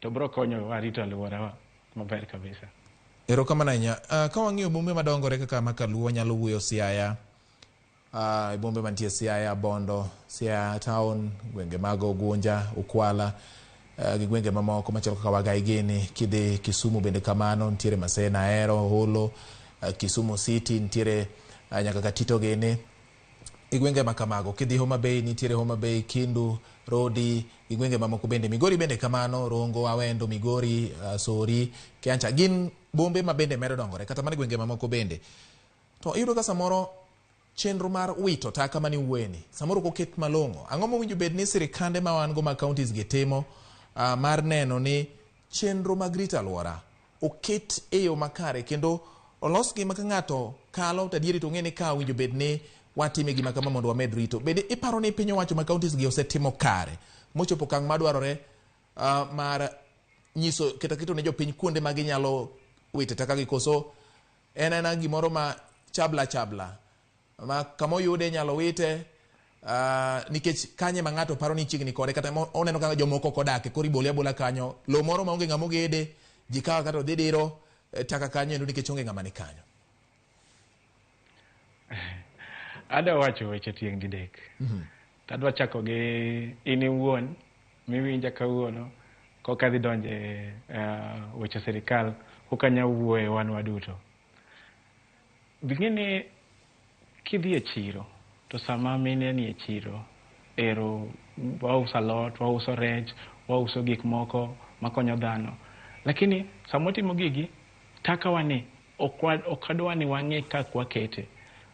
To biro konyowa rito alworawa maber kabisa. Erokamano ahinya. Ka wang'iyo bombe madongore kaka ma Kaluo, wanyalo wuoyo Siaya, bombe mantie Siaya, Bondo, Siaya town, gwenge mag Ugunja, Ukwala, gi gwenge mamoko machalo kaka Wagai gini. Kidhi Kisumu bende kamano, nitiere Maseno, Ahero, Holo, Kisumu City, nitiere nyaka Katito gini. Gi gwenge ma kamago. Kidhi Homa Bay, nitiere Homa Bay, Kindu, Rodi, gi gwenge mamoko bende. Migori bende kamano, Rongo, Awendo, Migori, Sori, Kiancha. Gin bombe ma bende medo dongore, kata mana gwenge mamoko bende. To iyudo ka samoro chenro mar wito taka mane iwuoyeni, samoro ok oket malong'o. Ang'o mowinjo bed ni sirikande ma wan go mag counties gi timo mar neno ni chenro mag rito alwora oket e yo makare kendo olosgi ma ka ng'ato kalo to adieri to ong'e ni ka owinjo bed ni watime gima kama mondo wamed rito. Bende iparo ni piny owacho ma counties gi osetimo kare mochopo okang' madwarore mar nyiso kata keto ne jopiny kuonde ma ginyalo wite taka gi, koso en aena gimoro ma chabla chabla ma kama oyude inyalo wite, nikech kanye ma ng'ato paro ni chiegni kode kata oneno ka jomoko ok odake, koro ibole abola kanyo lowo moro maonge ng'ama ogede ji kawo kata odhi diro taka kanyo endo nikech onge ng'ama ni kanyo? Adwa wacho weche tieng' didek. To adwa chako gi in iwuon miwinja kawuono koka adhi donjo e weche sirikal koka anya wuoye wan waduto. Ing'e ni kidhi e chiro to sama mine ni e chiro ero wauso alot, wauso rech, wauso gik moko makonyo dhano. Lakini sama watimo gigi, taka wani ok adwa ni wang'i kaka wakete.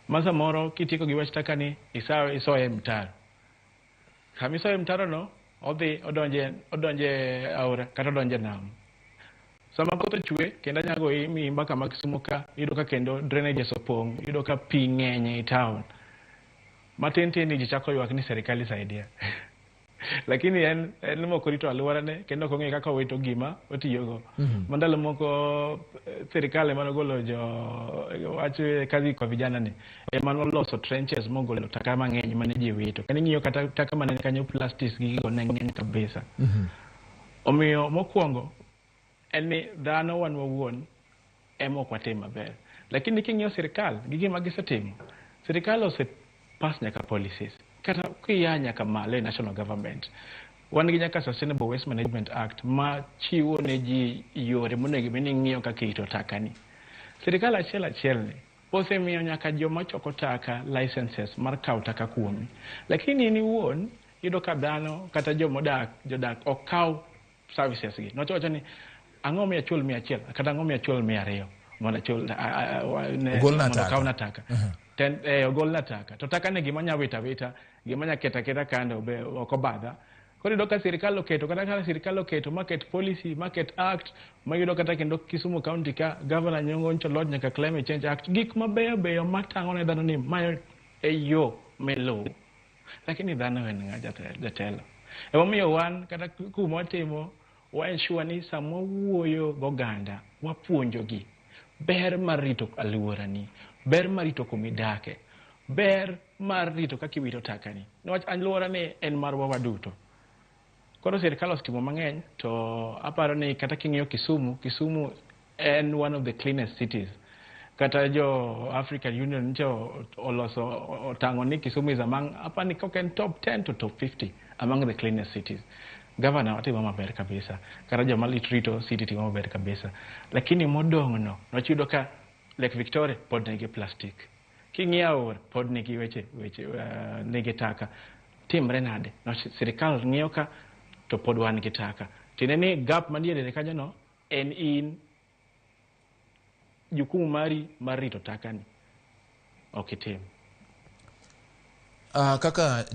Ma samoro kitieko gi wach taka ni isoye e mtaro. Sama isoye e mtaro no, odhi odonje aora kata odonje nam. Sama koth ochwe kendo anya goyi miyi mbaka ma Kisumu ka, iyudo ka kendo drainages opong', iyudo ka pi ng'eny ei town. Matin tin ni ji chako ywak ni serikali saidia. Lakini en mok orito alworane kendo ok ong'eyo kaka owito gima otiyogo. Ma ndalo moko sirikal ema nogolo jo wach kazi kwa vijana ni ema noloso trenches mogolo taka mang'eny mane ji wito. Kendo ing'iyo kata taka mane kanyo, plastics gi gigo ne ng'eny kabisa. Omiyo mokwongo en ni dhano wan wawuon ema ok watim maber. Lakini king'iyo sirikal gi gima gisetimo, sirikal ose pass nyaka policies. Kata kia nyaka malo e national government. Wan gi nyaka Sustainable Waste Management Act ma chiwo ne ji yore monego bed ni ng'iyo kaka irito taka ni. Sirikal achiel achiel ni osemiyo nyaka joma choko taka licenses mar kawo taka kuomi. Lakini in iwuon iyudo ka dhano kata jomodak jodak ok kaw services gi. Nowacho wacha ni ang'o miyo achul 100 kata ang'o miyo achul 200 mondo achul Ogolna mondo taka. okawna taka. Ten, ogolna taka. To taka ni gima nya wita wita, gima nya keta keta kando be ok obadha. Koro iyudo ka sirikal oketo, kata ka sirikal oketo market policy, market act, mayudo kata kendo Kisumu County ka Governor Nyong'o nyocha lodge nyaka Climate Change Act, gik mabeyo beyo matang'o ne dhano ni mayo e yo miluwo. Lakini dhano en ng'a jatelo. Emomiyo wan kata kuma watimo, wa ensure ni sama wawuoyo goganda, wapuonjogi ber mar rito alworani, ber mar rito kumidake, ber mar rito kaka iwito takani. Niwach alworani en marwa waduto. Koro sirikal osetimo mang'eny to aparo ni kata king'iyo Kisumu, Kisumu en one of the cleanest cities. Kata jo African Union nyocha oloso otang'o ni Kisumu is among, apani kok en top 10 to top 50 among the cleanest cities. Governor watimo maber kabisa. Kata joma rito city timo maber kabisa. Lakini modong' no, nwach ka Lake Victoria pod nigi plastic. King'iyo aora pod nigi weche nigi taka. Timre nade? Nwach sirikal ng'iyo ka to pod wan gi taka. Tiende ni gap manie diere kanyo no en in jukumu mari mar rito taka ni ok itim. Kaka